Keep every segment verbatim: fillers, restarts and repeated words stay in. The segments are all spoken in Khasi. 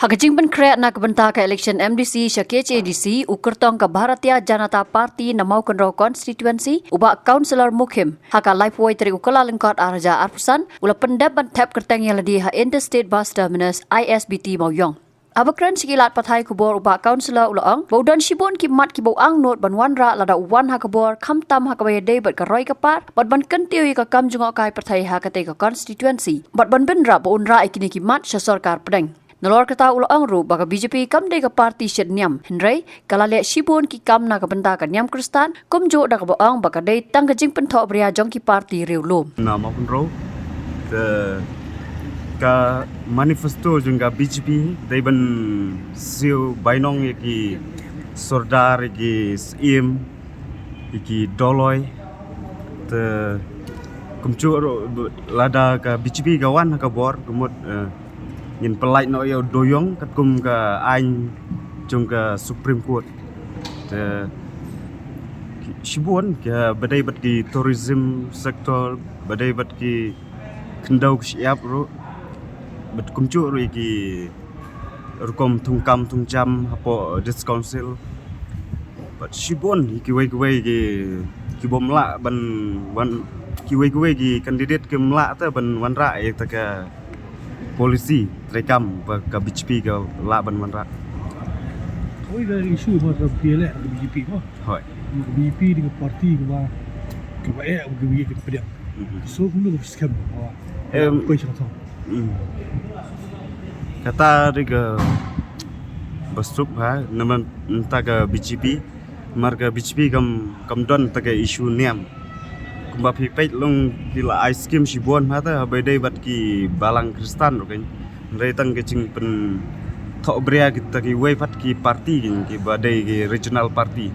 Ha ka jingpynkhreh na ka bynta ka election M D C sha K H A D C, u kyrtong ka Bharatiya Janata Party na Mawkynrew Constituency, u Bah Councillor Mukhim, ha ka laiphew tarik u Kyllalyngkot ar hajar arphew san, u la pyndep ban thep kyrteng ïa lade ha Interstate Bus Terminus, I S B T Mawiong. Haba kren sha ki lad pathai khubor, u Bah Councillor u la ong ba u don shibun ki mat kiba u angnud ban wanrah lada u wan ha ka bor, khamtam ha kaba ïadei bad ka roi ka par, bad ban kyntiew ïa ka kam jngohkai pathai ha katei ka constituency, bad ban bynrap ba un rah ïa kine ki mat sha sorkar pdeng. Nalor kata u la ong ruh ba ka B J P kam dei ka party shet niam, hynrei ka la leh shibun ki kam na ka bynta ka niam Khristan, kumjuh da kaba ong ba ka dei tang ka jingpynthohbria jong ki party riewlum. Na Mawkynrew, te ka manifesto jong ka B J P dei ban siew bainong ïa ki sordar, ïa ki syiem, ïa ki doloi. Te kumjuh ruh lada ka B J P ka wan ha ka bor, ka mut, eh, ngin pyllait noh ïa u dewïong katkum ka aiñ jong ka Supreme Court. Te shibun kiba dei bad ki tourism sector, ba dei bad ki khyndew ki shyiap ruh, bad kumjuh ruh ïa ki rukom thungkam thungjam hapoh District Council. Bad shibun kiwei kiwei ki, ki bym lah ban, ban, kiwei kiwei ki candidate kim lah te ban wanrah ïa kata ka policy treikam ba ka B J P ka lah ban wanrah. Kawei ka issue ba ka B L A ka B J P mo. Hooid. Ka B J P dei ka party kaba, kaba eh, kaba eh, kaba pdiang. Mhm. So kumno ka skhem ba, em, koi sha ka thong. Hmm. Kata dei kaba suk bha namar mynta ka B J P, namar ka B J P kam, kam don ta ka issue niam. Kumba phi peit long ki la ai skim shibun bha ta, haba dei bad ki balang Khristan ruh kan. Hynrei tang ka jingpynthohbria kita kiwei pat ki party, kiba dei ki regional party.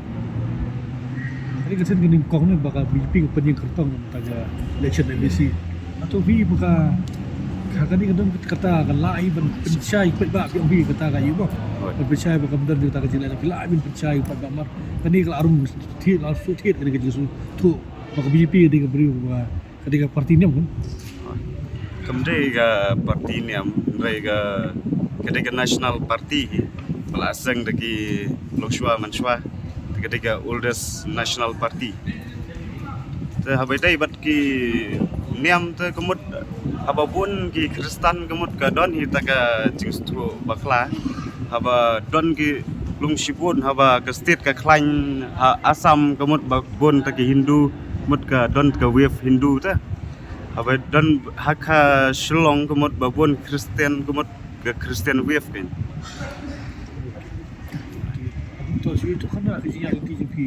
Kane ka sien ka nyngkong ne ba ka B J P ka pynïeng kyrtong mynta ka election M D C. Hato phi ba ka, ka, kane ka don kata ka la ai ban pynshai pat ba, phi ong phi kata ka ïa ba. Right. Ban pynshai ba ka don kata ka jingla, ki la ai ban pynshai pat ba mar. Kane ka la rung thied, la shu thied kane ka jingsngewthuh ba ka B J P ka dei ka briew ba ka dei ka party niam kan? Kam dei ka party niam, hynrei ka, ka dei ka national party hi. Ba la seng da ki longshuwa manshuwa. Te ka dei ka oldest national party. Te haba dei bad ki niam te ka mut haba bun ki Khristan ka mut ka don hi ta ka jingsngewthuh bakla. Haba don ki lung shibun, haba ka state ka khlaiñ ha Assam ka mut ba bun ta ki Hindu, mut ka don ka wave Hindu ta. Haba don ha ka Shillong ka mut ba bun Christian, ka mut ka Christian wave kan. To shu to khana ka jingïaid lynti jong phi,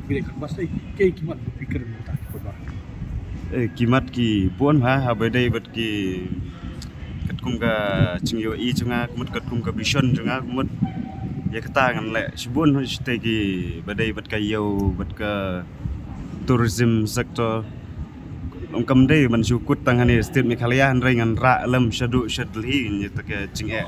phi leh canvass, eh, kaei ki mat ba phi kren mynta ki paidbah? Eh, ki mat ki bun ha, haba dei bad ki katkum ka jingïohi jong nga, ka mut katkum ka vision jong nga, ka mut ïa kata ngan leh shibun ha shatei kiba dei bad ka ïew bad ka tourism sector. Ym kam dei ban shu kut tang hane state Meghalaya, hynrei ngan rah lem shaduh sha Delhi ïa kata ka jingeh.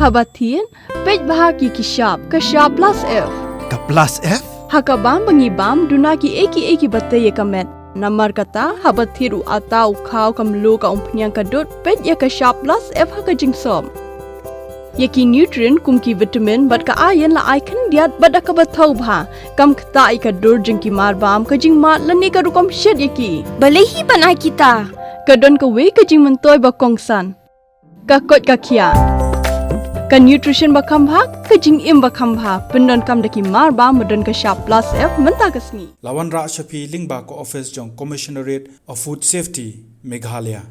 Haba thied, peit bha ki ki shap, ka shap plus F. Ka plus F? Ha ka bam ba ngi bam, duna kiei kiei kiba tei ïa ka met. Namar kata, haba thied u atta u khaw ka mluh ka umphniang ka dud, peit ïa ka shap plus F ha ka jingsop. Ïa ki nutrient kum ki vitamin bad ka iron la ai khyndiat bad da kaba thaw bha. Kam ktah ïa ka dur jong ki mar bam, ka jingmad lane ka rukom shet ïa ki. Balei hi ban ai kita? Ka don kawei ka jingmyntoi ba kongsan. Ka koit ka khiah. Ka nutrition ba kham bha, ka jingim ba kham bha. Pyndonkam da ki mar bam ba don ka shap plus F mynta ka sngi. La wanrah sha phi lyngba ka office jong Commissionerate of Food Safety, Meghalaya.